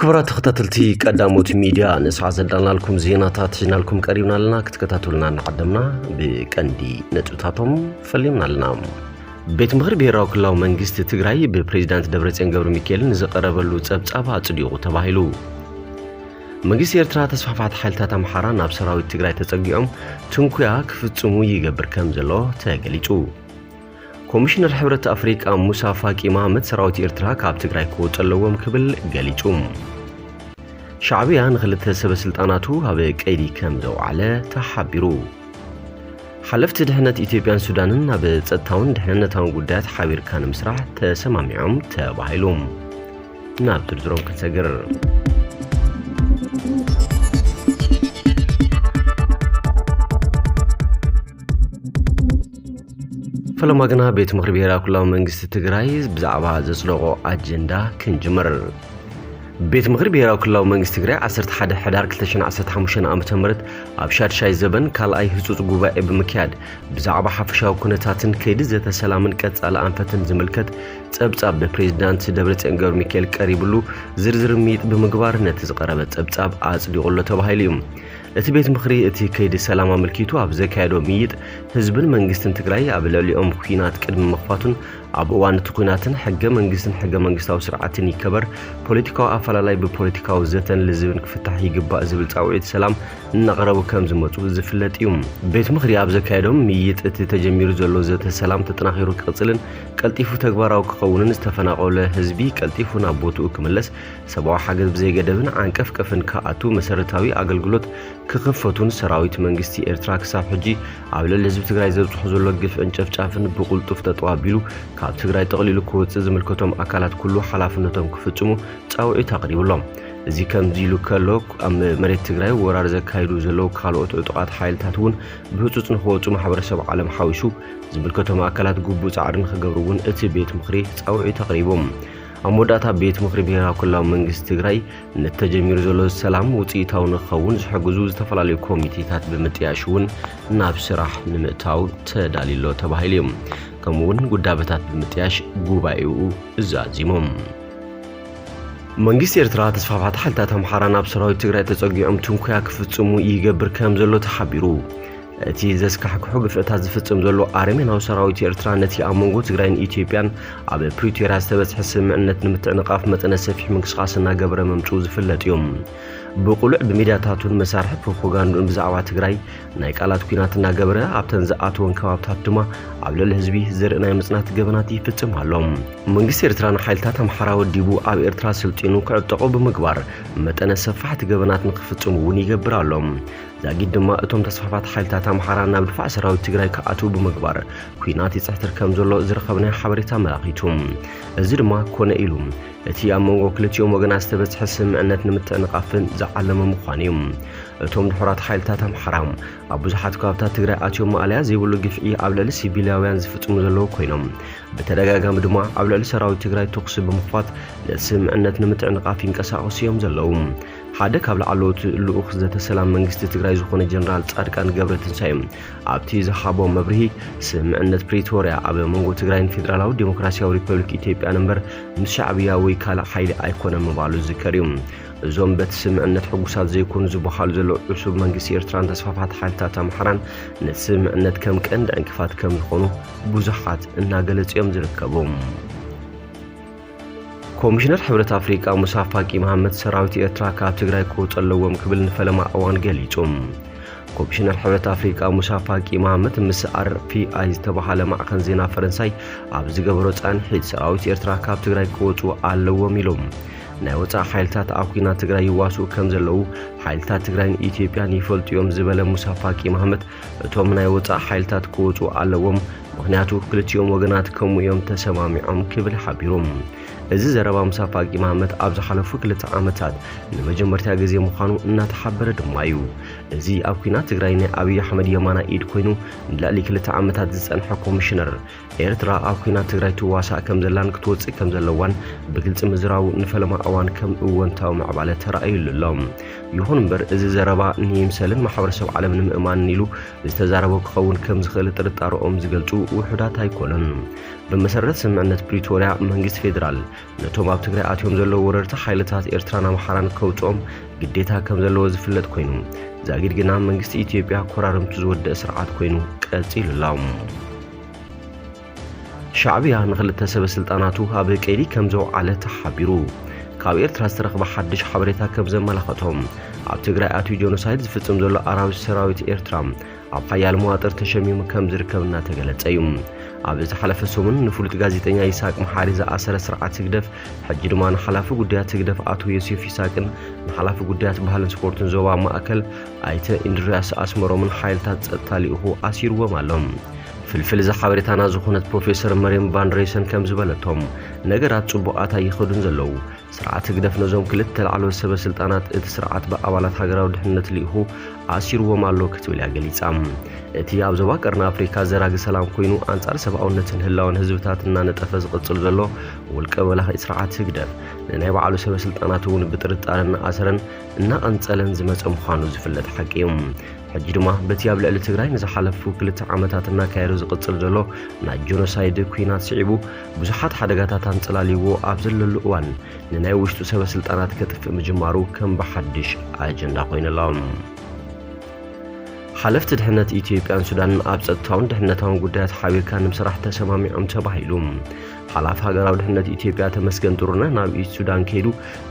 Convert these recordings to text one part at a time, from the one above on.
ክቡራት ተኸታተልቲ ቀዳሞት ሚድያ፣ ንሰዓት ዘዳልናልኩም ዜናታት ሒዝናልኩም ቀሪብና ኣለና። ክትከታተሉና እናዓደምና፣ ብቀንዲ ነጥብታቶም ፈሊምና ኣለና። ቤት ምኽሪ ብሄራዊ ክልላዊ መንግስቲ ትግራይ ብፕሬዚዳንት ደብረጽዮን ገብረ ሚካኤል ንዝቐረበሉ ጸብጻብ ኣጽዲቑ ተባሂሉ። መንግስቲ ኤርትራ፣ ተስፋሕፋሕቲ ሓይልታት ኣምሓራ ናብ ሰራዊት ትግራይ ተጸጊዖም ትንኩያ ክፍጽሙ ይገብር ከም ዘሎ ተገሊጹ። ኮሚሽነር ሕብረት ኣፍሪቃ ሙሳ ፋቂ መሃመት፣ ሰራዊት ኤርትራ ካብ ትግራይ ክወጽእ ኣለዎም ክብል ገሊጹ። ሻዕብያ ንኽልተ ሰበ ስልጣናቱ ኣብ ቀይዲ ከም ዘውዓለ ተሓቢሩ። ሓለፍቲ ድሕነት ኢትዮጵያን ሱዳንን ኣብ ጸጥታውን ድሕንነታውን ጉዳያት ሓቢርካ ንምስራሕ ተሰማሚዖም ተባሂሉ። ናብ ዝርዝሮም ክንሰግር። ፈለማ ግና፣ ቤት ምኽሪ ብሄራዊ ክልላዊ መንግስቲ ትግራይ ብዛዕባ ዘጽደቖ ኣጀንዳ ክንጅምር። ቤት ምኽሪ ብሄራዊ ክልላዊ መንግስቲ ትግራይ ዓሰርተ ሓደ ሕዳር ክልተ ሽሕን ዓሰርተ ሓሙሽተን ዓመተ ምህረት ኣብ ሻድሻይ ዘበን ካልኣይ ህጹጽ ጉባኤ ብምክያድ፣ ብዛዕባ ሓፈሻዊ ኩነታትን ከይዲ ዘተ ሰላምን ቀጻሊ ኣንፈትን ዝምልከት ጸብጻብ ብፕሬዚዳንት ደብረጽዮን ገብረ ሚካኤል ቀሪብሉ፣ ዝርዝር ምይጥ ብምግባር ነቲ ዝቐረበ ጸብጻብ ኣጽዲቑ ኣሎ ተባሂሉ እዩ። እቲ ቤት ምኽሪ፣ እቲ ከይዲ ሰላም ኣመልኪቱ ኣብ ዘካየዶ ምይጥ፣ ህዝብን መንግስትን ትግራይ ኣብ ልዕሊኦም ኲናት ቅድሚ ምኽፋቱን ኣብ እዋን እቲ ኲናትን ሕገ መንግስትን ሕገ መንግስታዊ ስርዓትን ይከበር፣ ፖለቲካዊ ኣፈላላይ ብፖለቲካዊ ዘተን ልዝብን ክፍታሕ ይግባእ ዝብል ጻውዒት ሰላም እናቕረቡ ከም ዝመጹ ዝፍለጥ እዩ። ቤት ምኽሪ ኣብ ዘካየዶም ምይጥ፣ እቲ ተጀሚሩ ዘሎ ዘተ ሰላም ተጠናኺሩ ክቕጽልን ቀልጢፉ ተግባራዊ ክኸውንን፣ ዝተፈናቐለ ህዝቢ ቀልጢፉ ናብ ቦትኡ ክምለስ፣ ሰብኣዊ ሓገዝ ብዘይገደብን ዓንቀፍቀፍን ክኣቱ፣ መሰረታዊ ኣገልግሎት ክኽፈቱን ሰራዊት መንግስቲ ኤርትራ ክሳብ ሕጂ ኣብ ልዕሊ ህዝቢ ትግራይ ዘብጽሖ ዘሎ ግፍዕን ጨፍጫፍን ብቕልጡፍ ጠጠው ኣቢሉ ካብ ትግራይ ጠቕሊሉ ክወጽእ ዝምልከቶም ኣካላት ኩሉ ሓላፍነቶም ክፍጽሙ ጻውዒት ኣቕሪቡ ኣሎ። እዚ ከምዚ ኢሉ ከሎ፣ ኣብ መሬት ትግራይ ወራር ዘካይዱ ዘለዉ ካልኦት ዕጡቓት ሓይልታት እውን ብህጹጽ ንኽወጹ ማሕበረሰብ ዓለም ሓዊሱ ዝምልከቶም ኣካላት ግቡእ ጻዕሪ ንኽገብሩ እውን እቲ ቤት ምኽሪ ጻውዒት ኣቕሪቡ። ኣብ መወዳእታ፣ ቤት ምኽሪ ብሄራዊ ክልላዊ መንግስቲ ትግራይ ነቲ ተጀሚሩ ዘሎ ሰላም ውፅኢታዊ ንክኸውን ዝሕግዙ ዝተፈላለዩ ኮሚቴታት ብምጥያሽ እውን ናብ ስራሕ ንምእታው ተዳልዩ ኣሎ ተባሂሉ እዩ። ከምኡ እውን ጉዳበታት ብምጥያሽ ጉባኤኡ ዛዚሞም። መንግስቲ ኤርትራ፣ ተስፋሕፋሕቲ ሓይልታት ኣምሓራ ናብ ሰራዊት ትግራይ ተጸጊዖም ትንኮያ ክፍጽሙ ይገብር ከም ዘሎ ተሓቢሩ። እቲ ዘስካሕክሑ ግፍዕታት ዝፍጽም ዘሎ ኣረሜናዊ ሰራዊት ኤርትራ፣ ነቲ ኣብ መንጎ ትግራይን ኢትዮጵያን ኣብ ፕሪቶርያ ዝተበጽሐ ስምምዕነት ንምትዕንቓፍ መጠነ ሰፊሕ ምንቅስቓስ እናገበረ ምምጽኡ ዝፍለጥ እዩ። ብቕሉዕ ብሚድያታቱን መሳርሒ ፕሮፓጋንድኡን ብዛዕባ ትግራይ ናይ ቃላት ኲናት እናገበረ፣ ኣብተን ዝኣተወን ከባብታት ድማ ኣብ ልዕሊ ህዝቢ ዘርኢ ናይ ምጽናት ገበናት ይፍጽም ኣሎ። መንግስቲ ኤርትራ ንሓይልታት ኣምሓራ ወዲቡ ኣብ ኤርትራ ስልጢኑ ክዕጠቑ ብምግባር፣ መጠነ ሰፋሕቲ ገበናት ንኽፍጽሙ እውን ይገብር ኣሎ። ዛጊድ ድማ፣ እቶም ተስፋሕፋሕቲ ሓይልታት ኣምሓራ ናብ ድፋዕ ሰራዊት ትግራይ ክኣትዉ ብምግባር፣ ኲናት ይጽሕትር ከም ዘሎ ዝረኸብናዮ ሓበሬታ ኣመላኺቱ። እዚ ድማ ኮነ ኢሉ፣ እቲ ኣብ መንጎ ክልቲኦም ወገናት ዝተበጽሐ ስምምዕነት ንምትዕንቓፍን ዝዓለመ ምዃኑ እዩ። እቶም ድሑራት ሓይልታት ኣምሓራ፣ ኣብ ብዙሓት ከባብታት ትግራይ ኣትዮም ማእለያ ዘይብሉ ግፍዒ ኣብ ልዕሊ ሲቪላውያን ዝፍጽሙ ዘለዉ ኮይኖም፣ ብተደጋጋሚ ድማ ኣብ ልዕሊ ሰራዊት ትግራይ ተኹሲ ብምኽፋት ነቲ ስምምዕነት ንምትዕንቓፍ ይንቀሳቐሱ እዮም ዘለዉ። ሓደ ካብ ላዕለዎት ልኡኽ ዘተ ሰላም መንግስቲ ትግራይ ዝኾነ ጀነራል ጻድቃን ገብረትንሳኤ ኣብቲ ዝሃቦ መብርሂ፣ ስምምዕነት ፕሪቶርያ ኣብ መንጎ ትግራይን ፌደራላዊ ዴሞክራሲያዊ ሪፐብሊክ ኢትዮጵያን እምበር ምስ ሻዕብያ ወይ ካልእ ሓይሊ ኣይኮነን ምባሉ ዝዝከር እዩ። እዞም በቲ ስምምዕነት ሕጉሳት ዘይኮኑ ዝበሃሉ ዘለዉ ዕሱብ መንግስቲ ኤርትራን ተስፋሕፋሕቲ ሓይልታት ኣምሓራን ነቲ ስምምዕነት ከም ቀንዲ ዕንቅፋት ከም ዝኾኑ ብዙሓት እናገለጹ እዮም ዝርከቡ። ኮሚሽነር ሕብረት ኣፍሪቃ ሙሳ ፋቂ መሃመት፣ ሰራዊት ኤርትራ ካብ ትግራይ ክወጹ ኣለዎም ክብል ንፈለማ እዋን ገሊጹ። ኮሚሽነር ሕብረት ኣፍሪቃ ሙሳ ፋቂ መሃመት ምስ ኣር ፒ ኣይ ዝተባሃለ ማዕኸን ዜና ፈረንሳይ ኣብ ዝገበሮ ጻንሒት፣ ሰራዊት ኤርትራ ካብ ትግራይ ክወጹ ኣለዎም ኢሎም። ናይ ወጻኢ ሓይልታት ኣብ ኲናት ትግራይ ይዋስኡ ከም ዘለዉ ሓይልታት ትግራይን ኢትዮጵያን ይፈልጡ እዮም ዝበለ ሙሳ ፋቂ መሃመት፣ እቶም ናይ ወጻኢ ሓይልታት ክወጹ ኣለዎም፣ ምኽንያቱ ክልቲኦም ወገናት ከምኡ እዮም ተሰማሚዖም ክብል ሓቢሩ። እዚ ዘረባ ሙሳ ፋቂ መሃመት ኣብ ዝሓለፉ ክልተ ዓመታት ንመጀመርታ ግዜ ምዃኑ እናተሓበረ ድማ እዩ። እዚ ኣብ ኲናት ትግራይ ናይ ኣብይ ኣሕመድ የማናይ ኢድ ኮይኑ ንልዕሊ ክልተ ዓመታት ዝጸንሐ ኮሚሽነር፣ ኤርትራ ኣብ ኲናት ትግራይ ትዋሳእ ከም ዘላን ክትወጽእ ከም ዘለዋን ብግልጺ ምዝራቡ ንፈለማ እዋን ከም እወንታዊ ምዕባለ ተራእዩሉ ኣሎ። ይኹን እምበር፣ እዚ ዘረባ ንይምሰልን ማሕበረሰብ ዓለም ንምእማንን ኢሉ ዝተዛረቦ ክኸውን ከም ዝኽእል ጥርጣረኦም ዝገልጹ ውሑዳት ኣይኮኑን። ብመሰረት ስምምዕነት ፕሪቶርያ፣ መንግስቲ ፌደራል ነቶም ኣብ ትግራይ ኣትዮም ዘለዉ ወረርቲ ሓይልታት ኤርትራን ኣምሓራን ከውፅኦም ግዴታ ከም ዘለዎ ዝፍለጥ ኮይኑ፣ ዛጊድ ግና መንግስቲ ኢትዮጵያ ኮራርምቱ ዝወደአ ስርዓት ኮይኑ ቀፂሉ ኣሎ። ሻዕብያ ንኽልተ ሰበ ስልጣናቱ ኣብ ቀይዲ ከም ዘውዓለ ተሓቢሩ። ካብ ኤርትራ ዝተረኽበ ሓድሽ ሓበሬታ ከም ዘመላኸቶም፣ ኣብ ትግራይ ኣትዩ ጀኖሳይድ ዝፍጽም ዘሎ ኣራዊት ሰራዊት ኤርትራ ኣብ ሓያል መዋጥር ተሸሚሙ ከም ዝርከብ እናተገለጸ እዩ። ኣብ ዝሓለፈ ሰሙን ንፍሉጥ ጋዜጠኛ ይስሐቅ መሓሪ ዝኣሰረ ስርዓት ህግደፍ፣ ሕጂ ድማ ንሓላፊ ጉዳያት ህግደፍ ኣቶ ዮሴፍ ይስሐቅን ንሓላፊ ጉዳያት ባህልን ስፖርትን ዞባ ማእከል ኣይተ ኢንድርያስ ኣስመሮምን ሓይልታት ጸጥታ ልኢኹ ኣሲርዎም ኣሎ። ፍልፍል እዚ ሓበሬታና ዝኾነት ፕሮፌሰር መርየም ቫን ሬሰን ከም ዝበለቶም፣ ነገራት ጽቡቓት ኣይኸዱን ዘለዉ። ስርዓት ህግደፍ ነዞም ክልተ ላዕለዎት ሰበ ስልጣናት እቲ ስርዓት ብኣባላት ሃገራዊ ድሕነት ልኢኹ ኣሲርዎም ኣሎ ክትብል እያ ገሊጻ። እቲ ኣብ ዞባ ቀርኒ ኣፍሪካ ዘራጊ ሰላም ኮይኑ ኣንጻር ሰብኣውነትን ህላወን ህዝብታት እናነጠፈ ዝቕጽል ዘሎ ውልቀ መላኺ ስርዓት ህግደፍ ንናይ ባዕሉ ሰበ ስልጣናት እውን ብጥርጣረ እናኣሰረን እናቐንጸለን ዝመጸ ምዃኑ ዝፍለጥ ሓቂ እዩ። ሕጂ ድማ በቲ ኣብ ልዕሊ ትግራይ ንዝሓለፉ ክልተ ዓመታት እናካየዶ ዝቕጽል ዘሎ ናይ ጀኖሳይድ ኲናት ስዒቡ ብዙሓት ሓደጋታት ኣንጸላልይዎ ኣብ ዘለሉ እዋን ንናይ ውሽጡ ሰበ ስልጣናት ከጥፍእ ምጅማሩ ከም ብሓድሽ ኣጀንዳ ኮይኑ ኣሎ። ሓለፍቲ ድሕነት ኢትዮጵያን ሱዳንን ኣብ ጸጥታውን ድሕነታውን ጉዳያት ሓቢርካ ንምስራሕ ተሰማሚዖም ተባሂሉ። ሓላፊ ሃገራዊ ድሕነት ኢትዮጵያ ተመስገን ጥሩነህ ናብ ኢስት ሱዳን ከይዱ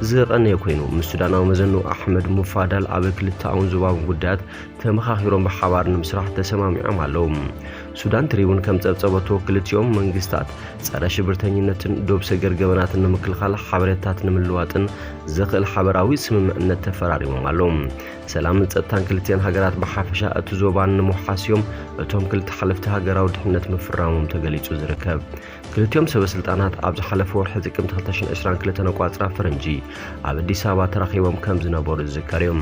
ዝቐነየ ኮይኑ፣ ምስ ሱዳናዊ መዘንኡ ኣሕመድ ሙፋዳል ኣብ ክልተኣውን ዞባውን ጉዳያት ተመኻኺሮም ብሓባር ንምስራሕ ተሰማሚዖም ኣለዉ። ሱዳን ትሪቡን ከም ጸብጸበቶ፣ ክልቲኦም መንግስታት ጸረ ሽብርተኝነትን ዶብ ሰገር ገበናትን ንምክልኻል ሓበሬታት ንምልዋጥን ዘኽእል ሓበራዊ ስምምዕነት ተፈራሪሞም ኣለዉ። ሰላምን ጸጥታን ክልቲአን ሃገራት ብሓፈሻ እቲ ዞባን ንምውሓስ እዮም እቶም ክልተ ሓለፍቲ ሃገራዊ ድሕነት ምፍራሞም ተገሊጹ ዝርከብ። ክልቲኦም ሰበ ስልጣናት ኣብ ዝሓለፈ ወርሒ ጥቅምቲ ክልተ ሽሕን ዕስራን ክልተን ኣቋጽራ ፈረንጂ ኣብ ኣዲስ ኣበባ ተራኺቦም ከም ዝነበሩ ዝዝከር እዩ።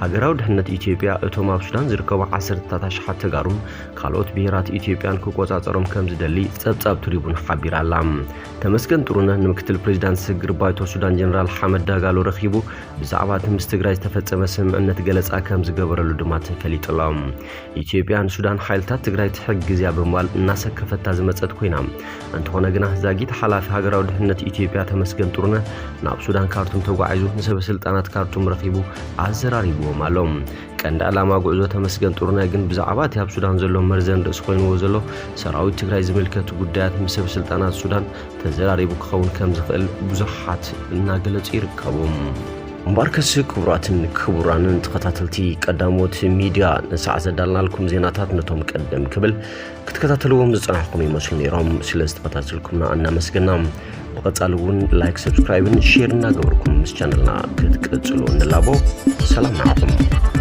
ሃገራዊ ድሕነት ኢትዮጵያ እቶም ኣብ ሱዳን ዝርከቡ ዓሰርተታት ኣሽሓት ተጋሩን ካልኦት ብሄራት ኢትዮጵያን ክቆጻጸሮም ከም ዝደሊ ጸብጻብ ትሪቡን ሓቢራ ኣላ። ተመስገን ጥሩነህ ንምክትል ፕሬዚዳንት ስግር ባይቶ ሱዳን ጀነራል ሓመድ ዳጋሎ ረኺቡ ብዛዕባ እቲ ምስ ትግራይ ዝተፈጸመ ስምምዕነት ገለጻ ከም ዝገበረሉ ድማ ተፈሊጡ ኣሎ። ኢትዮጵያ ንሱዳን ሓይልታት ትግራይ ትሕግዝ እያ ብምባል እናሰከፈታ ዝመጸት ኮይና፣ እንተኾነ ግና ዛጊት ሓላፊ ሃገራዊ ድሕነት ኢትዮጵያ ተመስገን ጥሩነህ ናብ ሱዳን ካርቱም ተጓዒዙ ንሰበ ስልጣናት ካርቱም ረኺቡ ኣዘራሪብዎም ኣሎ። ቀንዲ ዕላማ ጉዕዞ ተመስገን ጥሩነህ ግን ብዛዕባ እቲ ኣብ ሱዳን ዘሎ መርዘን ርእሲ ኮይንዎ ዘሎ ሰራዊት ትግራይ ዝምልከት ጉዳያት ምስ ሰበ ስልጣናት ሱዳን ተዘራሪቡ ክኸውን ከም ዝኽእል ብዙሓት እናገለጹ ይርከቡ። እምበኣርከስ ክቡራትን ክቡራንን ተኸታተልቲ ቀዳሞት ሚድያ፣ ንሰዓት ዘዳልናልኩም ዜናታት ነቶም ቀደም ክብል ክትከታተልዎም ዝጸናሕኩም ይመስሉ ነይሮም። ስለ ዝተኸታተልኩምና እናመስገና፣ ብቐጻሊ እውን ላይክ፣ ሰብስክራይብን ሼር እናገበርኩም ምስ ቻነልና ክትቅጽሉ ንላቦ። ሰላም ንዓኹም።